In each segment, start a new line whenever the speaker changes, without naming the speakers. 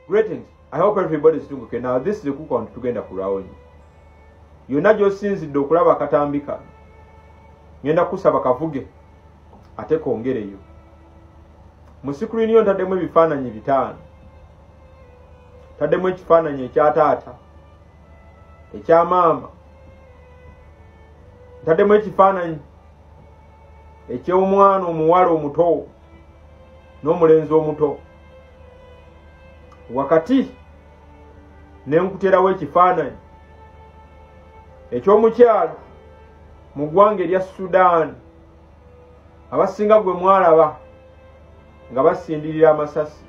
Greetings. I hope everybody is doing okay. Now this is the cook on tugenda kulawonyi. Yonna gy'osinzidde okulaba akatambi kano. Ngenda kusaba kavuge ate kongereyo. Mu screen yo ntaddemu ebifaananyi 5. Ntaddemu ekifaananyi ekya taata, ekya maama. Ntaddemu ekifaananyi eky'omwana omuwala omuto n'omulenzi omuto. Wakati ne nkuterawo ekifaananyi eky'omukyala mu ggwanga erya Sudan, abasinga gwe mwalaba nga basindirira amasasi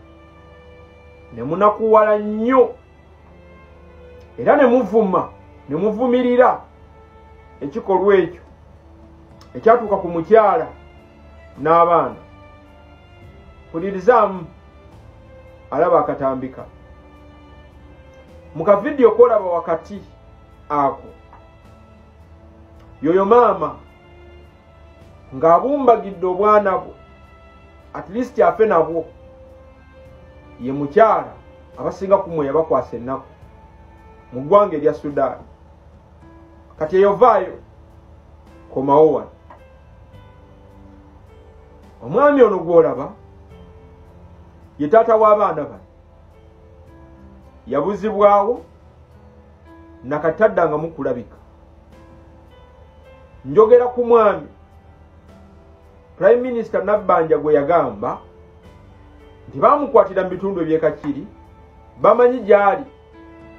ne munakuwala nnyo era ne muvuma ne muvumirira ekikolwa ekyo ekyatuuka ku mukyala n'abaana. Pulirizaamu alaba akatambika mu kavidiyo kolaba wakati ako yoyo maama ng'abumbagidde obwana bwo, at least afe nabwo. Ye mukyala abasinga kumwe yabakwasa ennaku mu ggwanga erya Sudan. Kati eyo vaayo komawo wano. Omwami ono gw'olaba ye taata w'abaana bano, yabuzibwawo nakataddangamu kulabika. Njogera ku mwami Prime Minister Nabbanja gwe yagamba nti bamukwatira mu bitundu eby'e Kakiri, bamanyi gy'ali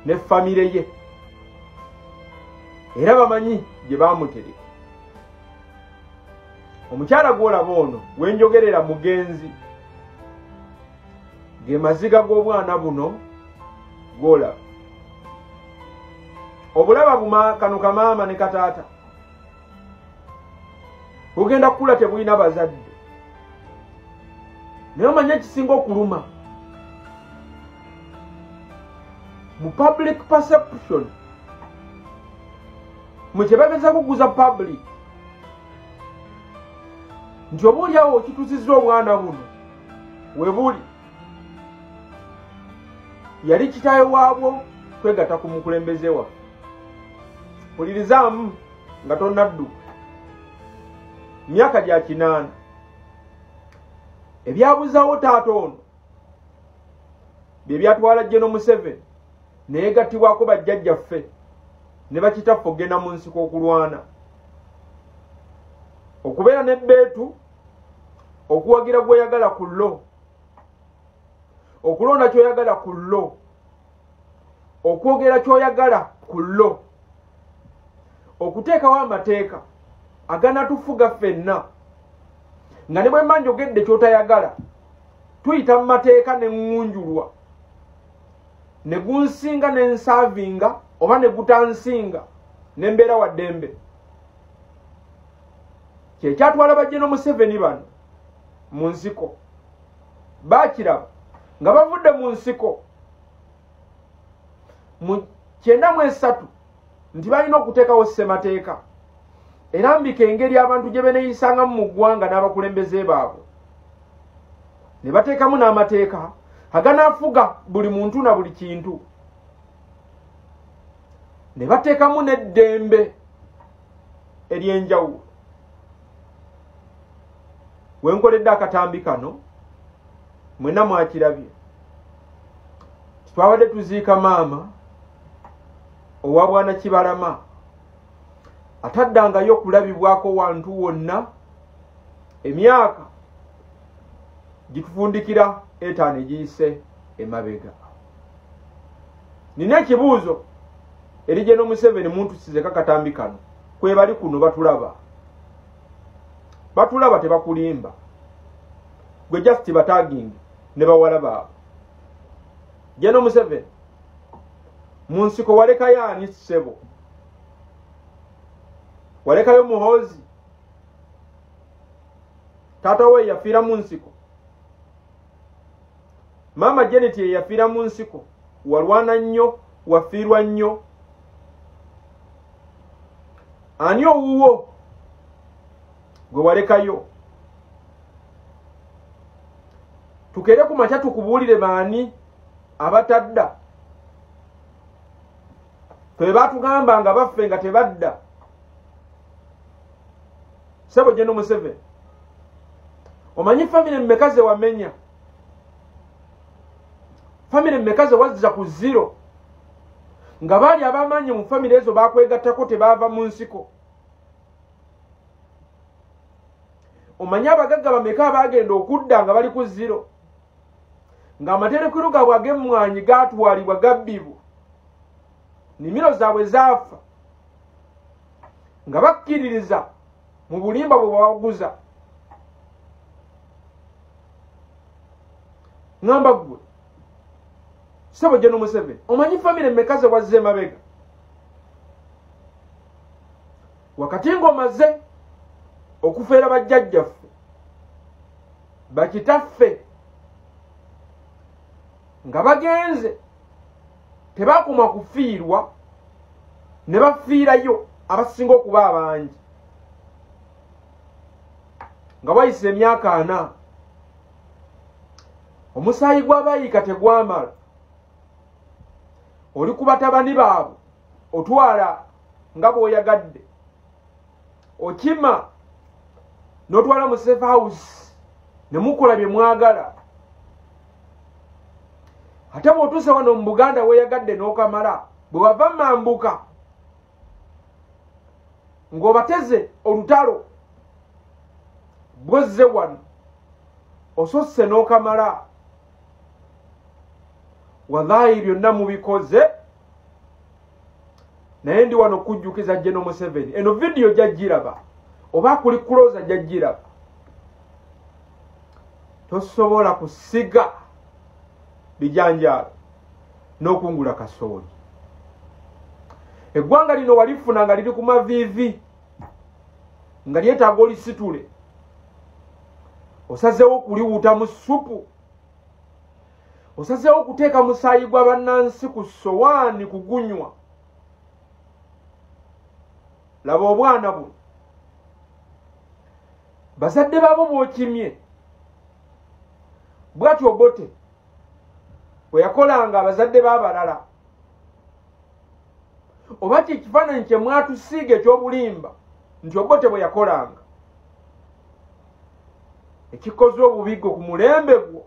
ne famire ye era bamanyi gye bamutereka. Omukyala gw'olaba ono gwe njogerera mugenzi, ge maziga g'obwana buno gw'olaba. Obulaba buma kano kamaama ne kataata bugenda kukula tebulina bazadde. Naye omanye ekisinga okuluma mu public perception, mu kye bageza kuguza public nti oba oliawo okituzizza obwana buno we buli, yali kitaawe waabwo kwegatta ku mukulembeze waffe. Pulirizaamu nga tonnadduka. Myaka gya 8 ebyabuzaawo taata ono bye byatwala General Museveni neyegattibwako bajjajjaffe ne bakitaffe okugenda mu nsiko okulwana, okubeera n'ebbeetu, okuwagira gw'oyagala ku llo, okulonda ky'oyagala ku llo, okwogera ky'oyagala ku llo, okuteekawo amateeka aganatufuga ffenna nga ne bwe mba njogedde ky'otayagala tuyita mu mateeka ne ŋŋunjulwa ne gunsinga ne nsaavinga oba ne gutansinga ne mbeera wa ddembe. Kye kyatwala ba General Museveni bano mu nsiko. Baakiraba nga bavudde mu nsiko mu 93 nti balina okuteekawo ssemateeka erambika engeri abantu gye beneeyisangamu mu ggwanga n'abakulembeze baabwe, ne bateekamu n'amateeka aganaafuga buli muntu na buli kintu, ne bateekamu n'eddembe ery'enjawulo. We nkoledde akatambi kano mwenna mwakirabye, twabadde tuziika maama owa Bwana Kibalama ataddangayo okulabibwako wantu wonna emyaka gitufundikira 5 egiyise emabega. Nina ekibuuzo eri General Museveni muntusize akatambi kano, kwe bali kuno batulaba, batulaba tebakulimba, gwe just batagingi ne bawala baabwe. General Museveni mu nsiko walekayo ani ssebo? Walekayo Muhoozi, taata we yafiira mu nsiko, maama Janet ye yafiira mu nsiko. Walwana nnyo, wafiirwa nnyo. Ani owuwo gwe walekayo? Tukere ku makya tukubuulire baani Abatadda ffe batugamba nga baffe nga tebadda. Ssebo General Museveni, omanyi famire mmeka ze wamenya? Famire mmeka ze wazza ku zero? Nga baali ab'amaanyi mu famire ezo bakwegattako, tebaava mu nsiko. Omanyi abagagga bameka abagenda okudda nga bali ku zero, ng'amaterekero gaabwe ag'emmwanyi gaatwalibwa, gabbibwa, nnimiro zaabwe zaafa, nga bakkiririza mu bulimba bwe bwabaguza. Ŋŋamba ggwe ssebo General Museveni, omanyi famire mmeka ze wazza emabega? Wakati ng'omaze okufeera bajjajjaffe, bakitaffe nga bagenze, tebakoma kufiirwa ne bafiirayo abasinga okuba abangi. Nga wayise emyaka 40, omusaayi gw'abayiika tegwamala. Oli ku batabani baabwe otwala nga bw'oyagadde, okima n'otwala mu safe house ne mukola bye mwagala. Ate bw'otuuse wano mu Buganda weeyagadde n'okamala, bwe wava mambuka ng'obateze olutalo, bw'ozze wano ososse n'okamala. Wallahi byonna mubikoze, naye ndi wano kujjukiza General Museveni. Eno vidiyo jjagiraba oba kuli kuloza, jjagiraba. Tosobola kusiga bijanjaalo n'okungula kasooli. Eggwanga lino walifuna nga liri ku maviivi, nga lyetaaga olisitule. Osazeewo okuliwuta mu ssupu, osazeewo okuteeka musaayi gwa bannansi ku ssowaani kugunywa. Laba obwana buno, bazadde baabo bw'okimye. Bw'atyo Obote bwe yakolanga abazadde b'abalala. Oba kye kifaananyi kye mwatusiiga eky'obulimba nti Obote bwe yakolanga, ekikoze obubigo ku mulembe gwo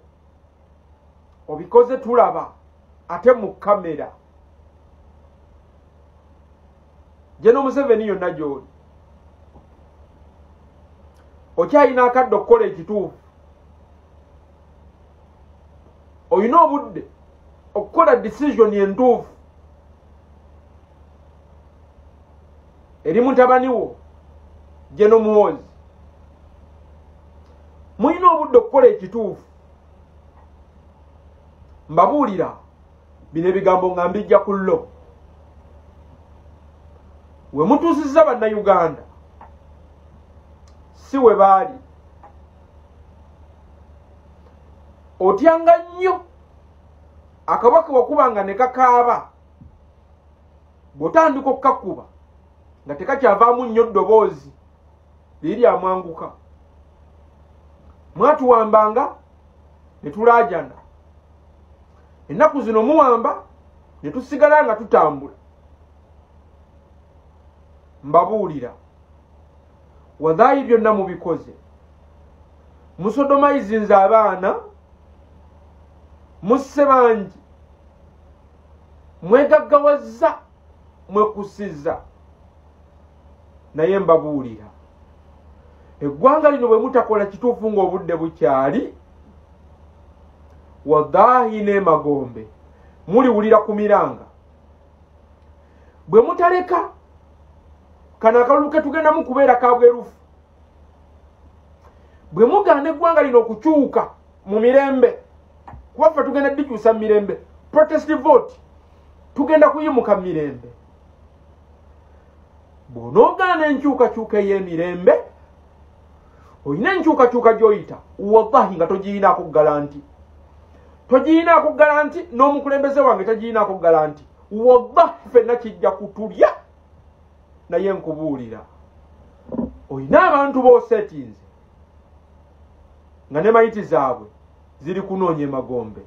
obikoze tulaba ate mu kamera. General Museveni, yonna gy'oli okyalina akadde okukola ekituufu. Olina obudde okukola decision entuufu eri mutabani wo General Muhoozi. Mulina obudde okukola ekituufu. Mbabuulira bino ebigambo nga mbijja ku llo. We mutuusizza Bannayuganda si we baali. Otyanga nnyo akabaka wakubanga ne kakaaba, bw'otandika okkakuba nga tekakyavaamu nnyo ddoboozi liri lyamwanguka. Mwatuwambanga ne tulaajana, ennaku zino muwamba ne tusigala nga tutambula. Mbabuulira, wallahi byonna mubikoze. Musodomayizinze abaana, musse bangi, mwegaggawazza, mwekusizza. Naye mbabuulira, eggwanga lino bwe mutakola kituufu ng'obudde bukyali, wallahi n'emagombe muliwulira ku miranga. Bwe mutaleka kano akalulu ke tugendamu kubeera ka bwerufu, bwe mugaana eggwanga lino okukyuka mu mirembe, kuba ffe tugenda dikyusa mu mirembe, protest vote tugenda kuyimuka mu mirembe. Bw'onoogaana enkyukakyuka ey'emirembe, olina enkyukakyuka gy'oyita wallahi nga togiyinaako guarantee, togiyinaako guarantee, n'omukulembeze wange tagiyinaako guarantee. Wallahi ffenna kijja kutulya. Naye nkubuulira, olina abantu b'osetinze nga ne mayiti zaabwe ziri kunoonya emagombe.